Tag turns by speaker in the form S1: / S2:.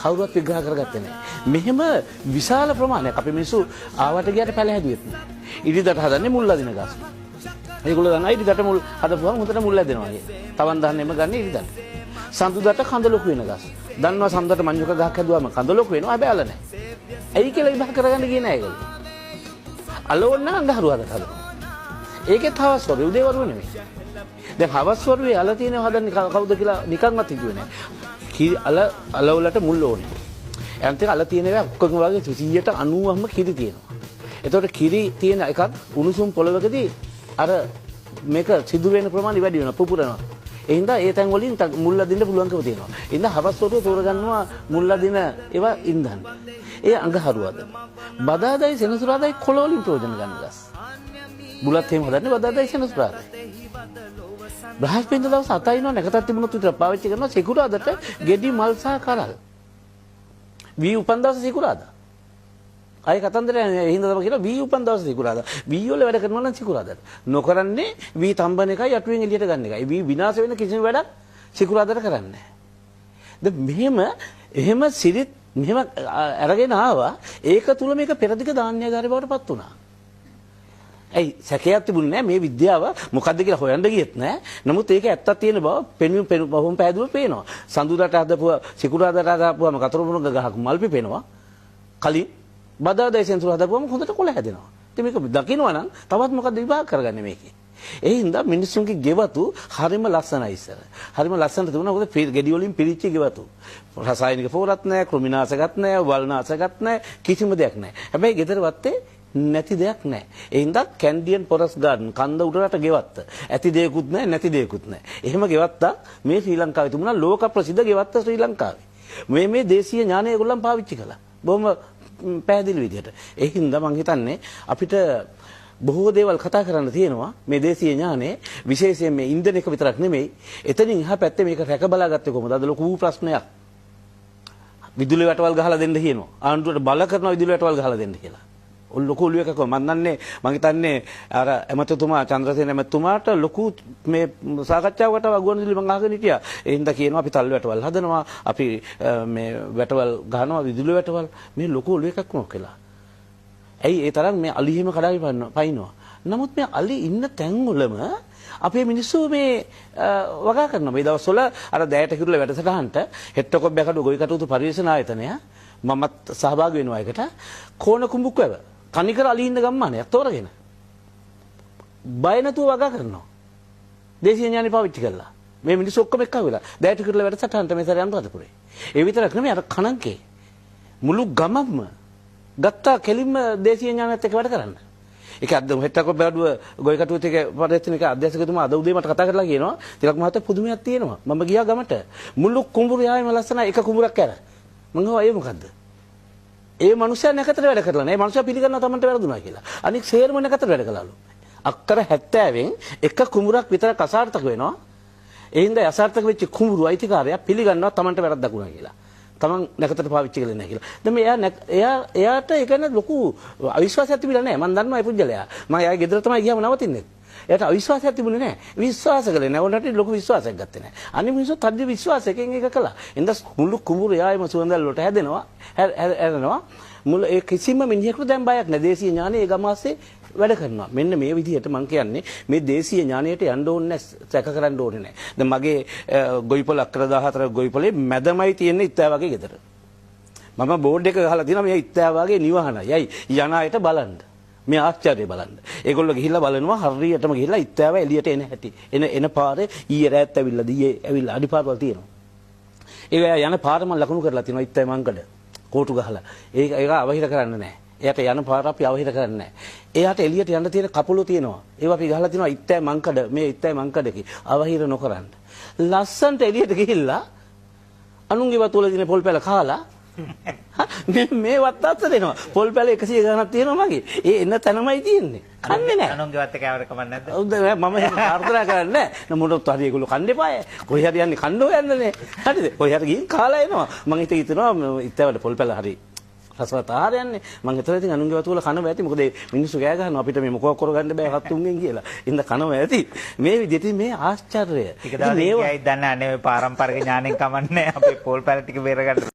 S1: කවුරුවත් විග්‍රහ කරගත්තේ නැහැ. මෙහෙම විශාල ප්‍රමාණයක් අපේ මිනිස්සු ආවට ගියාට පැල හැදුවෙත් නෑ. ඉරිදට හදන්නේ මුල් අදින ගස්. ඒගොල්ලෝ දන්නවා ඉරිදට මුල් හදපුවම හොඳට මුල් ඇදෙනවා කියලා. තවන් දහන්නෙම ගන්න ඉරිදට. සඳුදට කඳ ලොකු වෙන ගස්. දන්නවා සඳුදට මංජුක ගහක් හැදුවම කඳ ලොකු වෙනවා, හැබැයි අල නෑ. ඇයි කියලා විභාග කරගන්න ගියේ නෑ ඒගොල්ලෝ. අල ඕන නම් අඟහරුවාදට හදනවා. ඒකෙත් හවස් වරුවේ, උදේ වරුවේ නෙමෙයි. දැන් හවස් වරුවේ අල තියෙනව හදන්නේ කවුද කියලා නිකන්වත් හිතුවේ නෑ. කිරි අල අල වලට මුල් ඕනේ. එයන්ට අල තියෙන ඒවා ඔක්කොම වගේ 190ක්ම කිරි තියෙනවා. එතකොට කිරි තියෙන එකක් උණුසුම් පොළවකදී අර මේක සිදු වෙන ප්‍රමාණය වැඩි වෙනවා, පුපුරනවා. ඒ හින්දා ඒ තැන් වලින් මුල් අදින්න පුළුවන්කම තියෙනවා. ඒ හින්දා හවස් වරුවේ තෝරගන්නවා මුල් අදින ඒවා ඉන්ධන. ඒ අඟහරුවාද. බදාදයි සෙනසුරාදයි කොළ වලින් ප්‍රයෝජන ගන්න ගස්. බුලත් එහෙම හදන්නේ බදාදයි සෙනසුරාදයි. බ්‍රහස්පතින්දා දවස් අතයිනවා නැකතක් තිබුණොත් විතර පාවිච්චි කරනවා සිකුරාදට ගෙඩි මල් සහ කරල්. වී උපන් දවස සිකුරාදා. අය කතන්දරය ඒ හින්දා තමයි කියලා වී උපන් දවස සිකුරාදා. වී වල වැඩ කරනවා නම් සිකුරාදාට. නොකරන්නේ වී තම්බන එකයි අටුවෙන් එළියට ගන්න එකයි. වී විනාශ වෙන කිසිම වැඩක් සිකුරාදාට කරන්නේ නැහැ. දැන් මෙහෙම එහෙම සිරිත් මෙහෙම අරගෙන ආවා. ඒක තුල මේක පෙරදිග ධාන්‍යාගාරය බවට පත් වුණා. ඇයි සැකයක් තිබුණේ නෑ මේ විද්‍යාව මොකද්ද කියලා හොයන්න ගියෙත් නෑ. නමුත් ඒක ඇත්තක් තියෙන බව පෙනුම් පෙනුම් බොහොම පැහැදිලිව පේනවා. සඳුදාට හදපුවා සිකුරාදාට හදපුවාම කතරමුණක ගහක් මල් පිපෙනවා. කලින් බදාදා සෙනසුරාදා හදපුවාම හොඳට කොළ හැදෙනවා. ඉතින් මේක දකින්නවා නම් තවත් මොකද්ද විභාග කරගන්නේ මේකේ? ඒ හින්දා මිනිස්සුන්ගේ ගෙවතු හරිම ලස්සනයි ඉස්සර. හරිම ලස්සනට තිබුණා. මොකද ගෙඩි වලින් පිරිච්ච ගෙවතු. රසායනික පෝරත් නෑ, කෘමිනාශකත් නෑ, වල්නාශකත් නෑ, කිසිම දෙයක් නෑ. හැබැයි ගෙදර වත්තේ නැති දෙයක් නෑ. ඒ හින්දා කැන්ඩියන් ෆොරස්ට් ගාඩන් කන්ද උඩරට ගෙවත්ත. ඇති දෙයක්වත් නෑ, නැති දෙයක්වත් නෑ. එහෙම ගෙවත්තක් මේ ශ්‍රී ලංකාවේ තිබුණා. ලෝක ප්‍රසිද්ධ ගෙවත්ත ශ්‍රී ලංකාවේ. මේ මේ දේශීය ඥානය ඒගොල්ලන් පාවිච්චි කළා. බොහොම පැහැදිලි විදිහට. ඒ හින්දා මං හිතන්නේ අපිට බොහෝ දේවල් කතා කරන්න තියෙනවා මේ දේශීය ඥානය, විශේෂයෙන් මේ ඉන්ධන එක විතරක් නෙමෙයි. එතනින් එහා පැත්තේ මේක රැක බලාගත්තේ කොහොමද? අද ලොකු ප්‍රශ්නයක්. විදුලි වැටවල් ගහලා දෙන්න කියනවා. ආණ්ඩුවට බල කරනවා විදුලි වැටවල් ගහලා දෙන්න කියලා. ඔය ලොකු ඔළුව එකක් මං දන්නේ, මං හිතන්නේ අර ඇමතිතුමා චන්ද්‍රසේන ඇමතිතුමාට ලොකු මේ සාකච්ඡාවකට ගුවන් විදුලි මං අහගෙන හිටියා. ඒ හින්දා කියනවා අපි තල් වැටවල් හදනවා, අපි මේ වැටවල් ගහනවා විදුලි වැටවල්. මේ ලොකු ඔළුව එකක් මොකක් වෙලා. ඇයි ඒ තරම් මේ අලි හිම කඩාවි පයින්නවා. නමුත් මේ අලි ඉන්න තැන්වලම අපේ මිනිස්සු මේ වගා කරනවා. මේ දවස්වල අර දෑයට කිරුළ වැඩසටහනට හෙට්ටකොබ් යකඩු ගොවි කටයුතු පරිශන ආයතනය මමත් සහභාගී වෙනවා ඒකට. කෝණ කුඹුක් වැව තනිකර අලි ඉන්න ගම්මානයක් තෝරගෙන බය නැතුව වගා කරනවා. දේශීය ඥානෙ පාවිච්චි කරලා. මේ මිනිස්සු ඔක්කොම එක්ක වෙලා දෑයට කිරුළ වැඩසටහනට මේ සැරේ අනුරාධපුරේ. ඒ විතරක් නෙමෙයි, අර කණංකේ මුළු ගමක්ම ගත්තා කෙලින්ම දේශීය ඥානයත් එක්ක වැඩ කරන්න. ඒක අද හෙට්ටකොබ් බැලුව ගොවි කටයුතු එක පරිශන එක අධ්‍යක්ෂකතුමා අද උදේ මට කතා කරලා කියනවා තිලක් මහත්තයා පුදුමයක් තියෙනවා. මම ගියා ගමට මුළු කුඹුරු යායම ලස්සනයි, එක කුඹුරක් ඇර. මං අහුවා ඒ මොකද්ද? ඒ මනුස්සයා නැකතට වැඩ කරලා නෑ. ඒ මනුස්සයා පිළිගන්නවා තමන්ට වැරදුනා කියලා. අනික සේරම නැකතට වැඩ කළාලු. අක්කර 70න් එක කුඹුරක් විතරක් අසාර්ථක වෙනවා. ඒ හින්දා අසාර්ථක වෙච්ච කුඹුරු අයිතිකාරයා පිළිගන්නවා තමන්ට වැරද්දක් වුණා කියලා. තමන් නැකතට පාවිච්චි කළේ නැහැ කියලා. දැන් මේ එයා එයාට ඒ කියන්නේ ලොකු අවිශ්වාසයක් තිබිලා නැහැ. මං දන්නවා ඒ පුජ්‍යලයා. මං එයාගේ ගෙදර තමයි ගියාම නවතින්නේ. එයාට අවිශ්වාසයක් තිබුණේ නැහැ. විශ්වාස කළේ නැහැ. ඕනට ලොකු විශ්වාසයක් ගත්තේ නැහැ. අනිත් මිනිස්සු තද්ද විශ්වාසයෙන් ඒක කළා. එඳ මුළු කුඹුරු යායම සුවඳල් වලට හැදෙනවා. හැදෙනවා. මුල ඒ කිසිම මිනිහෙකුට දැන් බයක් නැහැ. දේශීය ඥානය ඒ ගම ASCII වැඩ කරනවා. මෙන්න මේ විදිහට මං කියන්නේ මේ දේශීය ඥානයට යන්න ඕනේ නැහැ, සැක කරන්න ඕනේ නැහැ. දැන් මගේ ගොවිපොළ අක්කර 14 ගොවිපොළේ මැදමයි තියෙන්නේ ඉත්තෑ වගේ ගෙදර. මම බෝඩ් එක ගහලා තියෙනවා මේ ඉත්තෑ වගේ නිවහනයි. යයි යන අයට බලන්න. මේ ආශ්චර්යය බලන්න. ඒගොල්ලෝ ගිහිල්ලා බලනවා හරියටම ගිහිල්ලා ඉත්තෑව එළියට එන හැටි. එන එන පාරේ ඊයේ රෑත් ඇවිල්ලා ඊයේ ඇවිල්ලා අඩිපාරවල් තියෙනවා. ඒ යන පාර මම ලකුණු කරලා තියෙනවා ඉත්තෑ මංකඩ කෝටු ගහලා. ඒක ඒක අවහිර කරන්න නෑ. එයාට යන පාර අපි අවහිර කරන්නේ නෑ. එයාට එළියට යන්න තියෙන කපුළු තියෙනවා. ඒවා අපි ගහලා තියෙනවා ඉත්තෑ මංකඩ මේ ඉත්තෑ මංකඩකි අවහිර නොකරන්න. ලස්සන්ට එළියට ගිහිල්ලා අනුන්ගේ වතු වල තියෙන පොල් පැල කාලා මේ වත් අත්ත දෙනවා. පොල් පැල 100 ගණනක් තියෙනවා මගේ. ඒ එන තැනමයි තියෙන්නේ. කන්නේ නෑ.
S2: අනුන්ගේ වත් කෑවට කමක් නැද්ද?
S1: ඔව් මම එහෙම ප්‍රාර්ථනා කරන්නේ නෑ. නමුත් හරි ඒගොල්ලෝ කන්න එපාය. කොහේ හරි යන්නේ කන්න හොයන්නනේ. හරිද? කොහේ හරි ගිහින් කාලා එනවා. මං හිත හිතනවා ඉත්තෑවට පොල් පැල හරි රසවත් ආහාරයන්නේ. මං හිතුවා ඉතින් අනුන්ගේ වතු වල කනවා ඇති. මොකද මිනිස්සු කෑ ගහනවා අපිට මේ මොකක් කරගන්න බෑ හත්තුන්ගෙන් කියලා. ඉතින් කනවා ඇති. මේ විදිහට මේ ආශ්චර්යය.
S2: ටික දවසක් ගියයි දන්නේ අනේ ඔය පාරම්පරික ඥාණයෙන් කමන්නේ අපේ පොල් පැල ටික බේරගන්න.